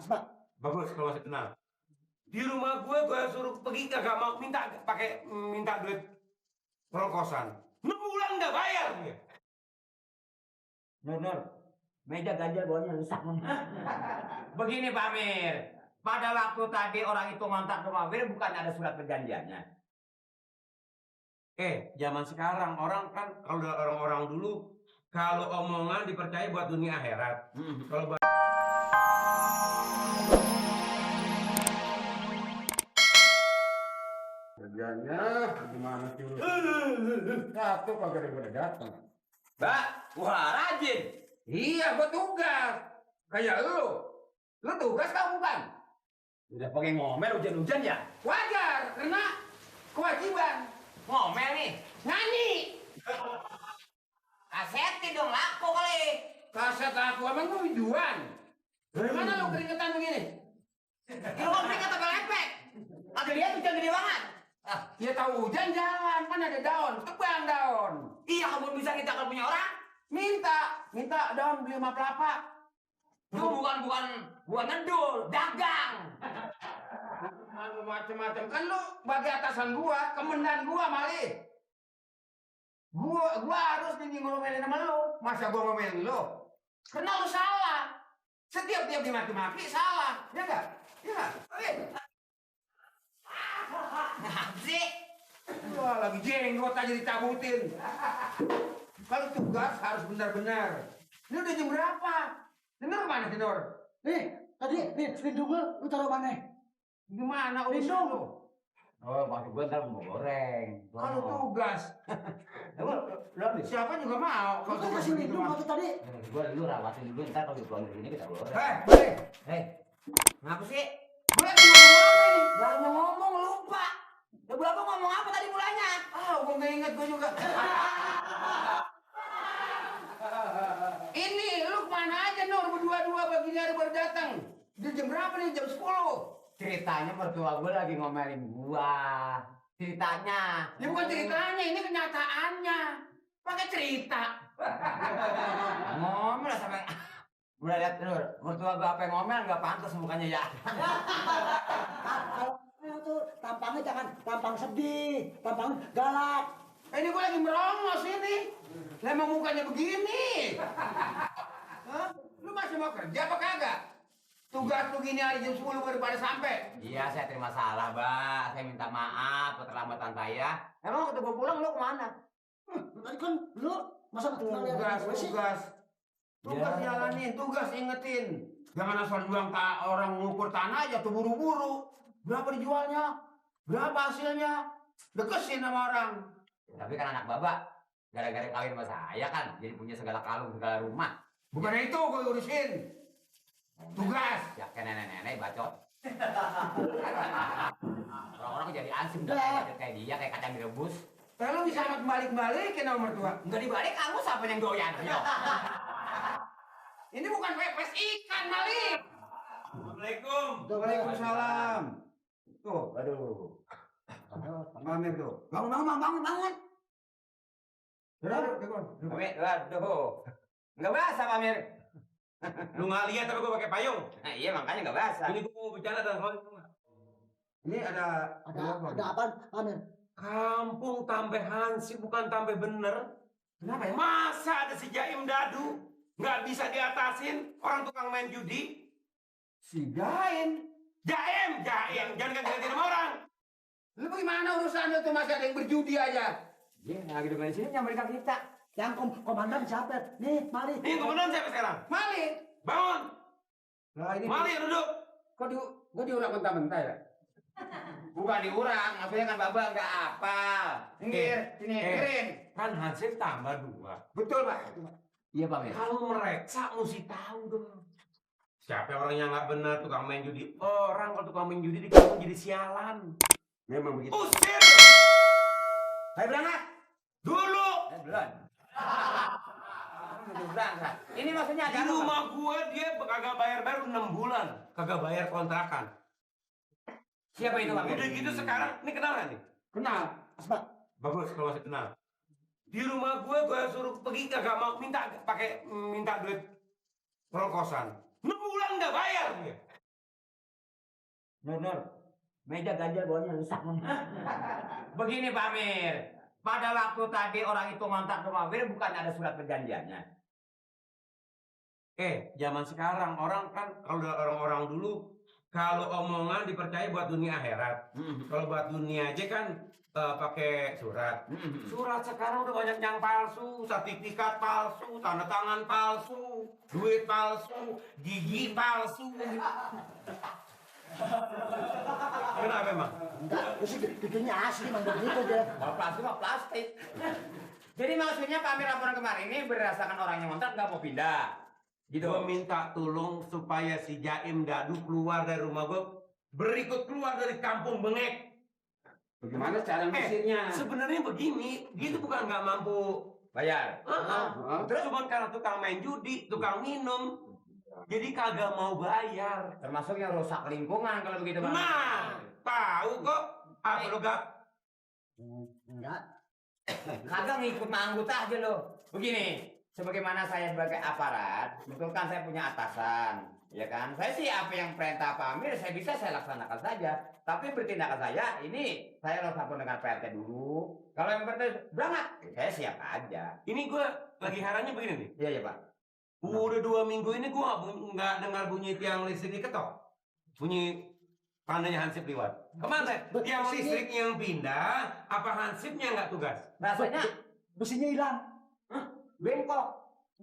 Asma. Bagus kalau masih kenal. Di rumah gue suruh pergi kagak mau minta duit perkosan. 6 bulan nggak bayar dia. Nur, meja ganjal bawahnya rusak. Begini Pak Amir, pada waktu tadi orang itu ngontrak rumah Wir bukan ada surat perjanjiannya. Zaman sekarang orang kan kalau orang-orang dulu kalau omongan dipercaya buat dunia akhirat. Kalau Kerjanya gimana sih lu? Satu kagak ada pada datang. Mbak, wah rajin. Iya, gua tugas. Kayak lu. Lu tugas kau bukan? Udah pakai ngomel hujan-hujan ya? Wajar, karena kewajiban. Ngomel nih. Nyanyi. Kasetin dong, laku kali. Kaset aku emang gua biduan. Dari mana lu keringetan begini? Lu ngomong kata lepek. Kagak lihat hujan gede banget. Ya tahu hujan jalan, kan ada daun, tebang daun. Iya, kamu bisa kita kalau punya orang. Minta daun beli 5 kelapa. Itu bukan ngedul, dagang. Macem-macem kan lu bagi atasan gua, kemendan gua malih. Gua harus nih ngomelin sama lu. Masa gua ngomelin lu? Karena lu salah. Setiap dimaki-maki salah. Ya enggak? Ya. Ngaji. Wah, lagi jenggot aja dicabutin. Kalau tugas harus benar-benar. Ini udah jam berapa? Dengar mana sih, Nur? Tadi lindung lu taruh mana? Gimana urusan lu? Oh, maksud gue ntar mau goreng. Kalau tugas. Siapa juga mau kalau Lu kan tugas kasih begitu lindung mah. waktu tadi. Gue dulu rawatin dulu, ntar kalau pulang dari sini kita goreng. Boleh. Ngapa sih? Gue lagi ngomong apa ini? Gak mau ngomong, lupa. Udah berapa ngomong apa tadi mulanya? Gue nggak inget gue juga. Ini lu kemana aja Nur berdua-dua begini hari baru datang? Di jam berapa nih? Jam 10. Ceritanya mertua gue lagi ngomelin gua. Ceritanya. Ini bukan ceritanya, ini kenyataannya. Pakai cerita. Ngomel sampai udah lihat Nur, mertua gua apa yang ngomel nggak pantas mukanya ya. Kalau tuh tampangnya jangan tampang sedih, tampang galak. Ini gue lagi merongos ini. Lah emang mukanya begini. Hah? Lu masih mau kerja apa kagak? Tugas lu gini hari jam 10 baru pada sampai. Iya, saya terima salah, Mbak. Saya minta maaf keterlambatan saya. Emang waktu gua pulang lu kemana? Tadi kan lu masa nggak lihat gue sih? Tugas jalanin, tugas ingetin. Jangan asal bilang orang ngukur tanah aja tuh buru-buru. Berapa dijualnya? Berapa hasilnya? Dekesin sama orang. Tapi kan anak Baba gara-gara kawin sama saya kan jadi punya segala kalung, segala rumah. Bukan itu gue urusin. Tugas. Ya kayak nenek-nenek bacot. Orang-orang jadi ansih udah bacot kayak dia, kayak kacang direbus. Lu bisa amat balik-balikin sama mertua. Enggak dibalik, kamu siapa yang doyan? Ayo. Ini bukan pepes ikan, Malik. Assalamualaikum. Waalaikumsalam. Tuh, aduh. Amir tuh. Bangun. Waduh. Enggak basah, Pak Amir. Lu nggak lihat tapi gue pakai payung. Nah, iya makanya enggak basah. Ini gue mau bercanda dan kalau Ini ada Ada apaan, Amir? kampung tambah hansip bukan tambah bener. Kenapa ya? Masa ada si Jaim Dadu nggak bisa diatasin orang tukang main judi? Si Jain. Jaim, jangan ganti-ganti nama orang. Lu bagaimana urusan lu tuh masih ada yang berjudi aja? Iya, lagi dengan sini nyamperin kita. Yang komandan siapa? Nih, mari. Ini komandan siapa sekarang? Malik. Bangun. Nah, ini Malik duduk. kok gua diurak mentah-mentah ya? Bukan diurang, maksudnya kan Baba enggak apa. Minggir, sini, kirim. Kan hansip tambah 2. Betul, Pak. Iya, Pak Amir. Kalau mereka mesti tahu dong. Siapa orang yang nggak benar tukang main judi? Orang kalau tukang main judi di kampung jadi sialan. Memang begitu. Usir. Saya berangkat. Dulu. Belum. Udah berangkat. Ini maksudnya Di ada apa? rumah gua dia kagak bayar baru 6 bulan. Kagak bayar kontrakan. Siapa itu, Pak Amir? Udah gitu sekarang, ini kenal nggak nih? Kenal. Asma. Bagus kalau masih kenal. Di rumah gue suruh pergi kagak mau minta duit perkosan. 6 bulan nggak bayar dia. Nur, meja ganjal bawahnya rusak. Begini Pak Amir, pada waktu tadi orang itu ngontak ke Mawir bukan ada surat perjanjiannya. Zaman sekarang orang kan kalau orang-orang dulu kalau omongan dipercaya buat dunia akhirat. Kalau buat dunia aja kan pakai surat. Surat sekarang udah banyak yang palsu, sertifikat palsu, tanda tangan palsu, duit palsu, gigi palsu. Kenapa emang? Enggak, itu bikinnya asli emang begitu deh. Kalau plastik mah plastik. Jadi maksudnya Pak Amir laporan kemarin ini berdasarkan orang yang ngontrak nggak mau pindah. Gitu. Gue minta tolong supaya si Jaim Dadu keluar dari rumah gue, berikut keluar dari kampung Bengek. Bagaimana cara mesinnya? Sebenarnya begini, dia tuh bukan nggak mampu Bayar. Terus cuma karena tukang main judi, tukang minum, jadi kagak mau bayar. Termasuk yang rusak lingkungan kalau begitu Pak. Nah, tahu kok apa lo gak? Enggak. Kagak ngikut sama anggota aja lo. Begini, sebagaimana saya sebagai aparat, betul kan saya punya atasan, ya kan? Saya sih apa yang perintah Pak Amir saya bisa saya laksanakan saja. Tapi bertindakan saya ini saya harus lapor dengan PRT dulu. Kalau yang PRT berangkat, saya siap aja. Ini gue lagi herannya begini nih. Iya ya Pak. Udah 2 minggu ini gue nggak dengar bunyi tiang listrik diketok. Bunyi tandanya hansip liwat. Kemana? Tiang listrik yang pindah, apa hansipnya nggak tugas? Rasanya Besinya hilang. bengkok,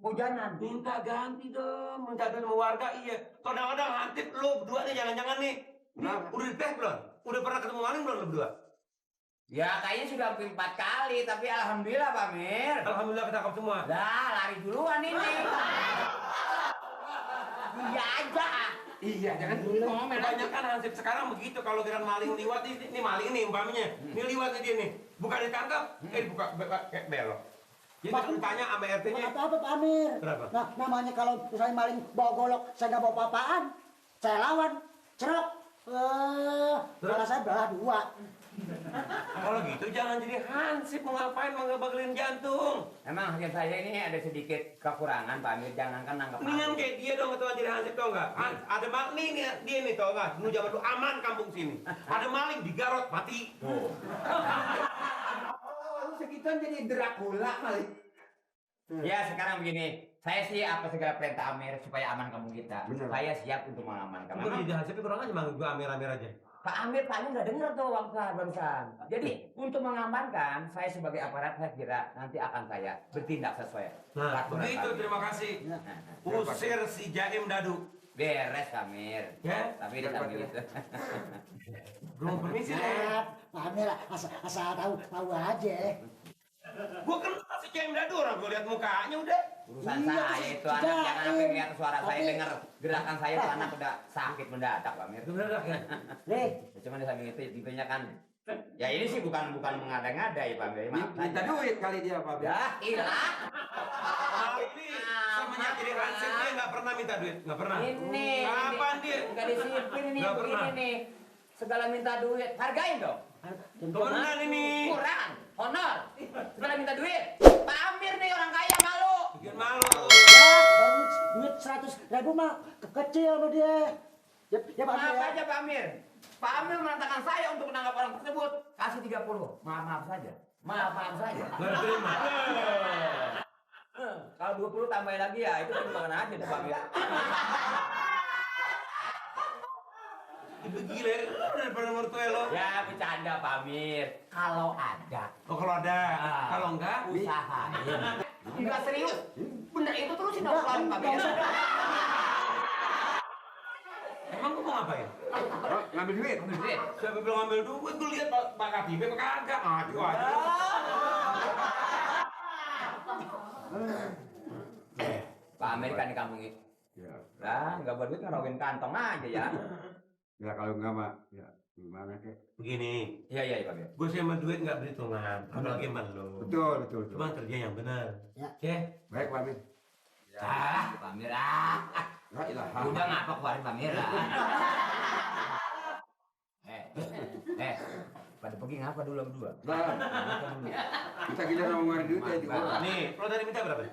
hujanan. Minta ganti dong, minta ganti sama warga iya. Kadang-kadang hansip lo berdua nih jangan-jangan nih. Udah dites belum? Udah pernah ketemu maling belum lo berdua? Ya kayaknya sudah hampir 4 kali, tapi alhamdulillah Pak Amir. Alhamdulillah ketangkap semua. Lah lari duluan ini. Iya aja. Iya, jangan Ngomel kebanyakan hansip sekarang begitu kalau giliran maling liwat ini maling nih umpamanya. Ini liwat nih dia nih. Bukan ditangkap, dibuka kayak belok. Jadi Pak- tanya sama RT-nya. Apa Pak Amir? Kenapa? Nah, namanya kalau misalnya maling bawa golok, saya nggak bawa apa-apaan, saya lawan, cerok. Salah saya belah 2. Kalau gitu jangan jadi hansip, mau ngapain mau ngebagelin jantung. Emang hakim saya ini ada sedikit kekurangan Pak Amir, jangankan nangkap Mendingan aku. kayak dia dong ketua jadi hansip tau nggak? Ada maling nih dia nih tau nggak? Dulu zaman dulu aman kampung sini. Ada maling digarot mati. Tuh. Oh, segituan jadi Dracula kali. Ya sekarang begini, saya sih apa segala perintah Amir supaya aman kampung kita. Benar. Saya siap untuk mengamankan. Kamu Memang jadi hansip kurang aja manggil gua Amir-Amir aja. Pak Amir nggak dengar tuh barusan. Jadi untuk mengamankan, saya sebagai aparat saya kira nanti akan saya bertindak sesuai. Nah, peraturan begitu kami. terima kasih. Usir si Jaim Dadu. Beres Amir. Ya? Tapi di samping itu. Belum permisi deh. Pak Amir asal tahu aja. Gua kenal si Jaim Dadu orang gua lihat mukanya udah. Urusan Iya, saya itu sudah, anak jangan sampai Im. lihat suara saya Tapi- dengar gerakan saya itu anak udah sakit mendadak Pak Amir. Beneran ya? Nih, Ya, cuman di samping itu tentunya kan ya ini sih bukan mengada-ngada ya Pak Amir. Maaf Minta saja. duit kali dia, Pak. Ya, hilang. Nah, ini semenjak jadi hansip dia nggak pernah minta duit, nggak pernah. Ini. Kapan dia? Enggak disiplin ini Nggak begini pernah. nih. Segala minta duit, hargain dong. Temenan ini. Kurang, honor. Segala minta duit. Pak Amir nih orang kaya malu. Bikin malu. baru duit 100.000 mah kecil sama dia. Ya Pak Amir. Maaf aja Pak Amir. Pak Amir mengatakan saya untuk menangkap orang tersebut. Kasih 30. Maaf saja. Maaf saja. Nggak diterima. Kalau 20 tambahin lagi ya itu timbangan aja tuh Pak Amir. Itu gila, daripada mertua lo. Ya bercanda Pak Amir. Kalau ada. Oh kalau ada, kalau enggak, Usahain. Enggak serius. Bener itu terusin dong Enggak, Pak Amir. enggak usah. emang gua mau ngapain? Oh, ngambil duit. Ambil duit. Siapa bilang ngambil duit, gua lihat Pak Katibe apa kagak, ngaco aja. Pak Amir kan di kampung itu. Ya, Lah, nggak buat duit ngerogin kantong aja ya. ya kalau enggak mah, ya gimana kek? Begini, Iya Pak Amir. gua sama duit nggak berhitungan, apalagi sama lo. Betul. Cuma kerja yang benar. Ya. Oke? Baik, Pak Amir. Pak Amir ah. La ilaha. Udah ngapa keluarin Pak Amir lah. Pada pergi ngapa dulu berdua? Lah, kita gila mau ngeluarin duit ya di orang. Nih, lo tadi minta berapa?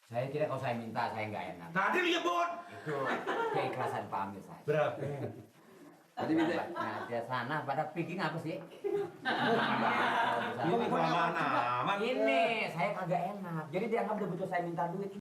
Saya kira kalau saya minta saya nggak enak. Tadi lu nyebut. Itu keikhlasan Pak Amir saya. Berapa? Jadi bisa. Nah, dia sana pada picking apa sih? Ini kelamaan amat. Ini saya kagak enak. Jadi dianggap udah butuh saya minta duit.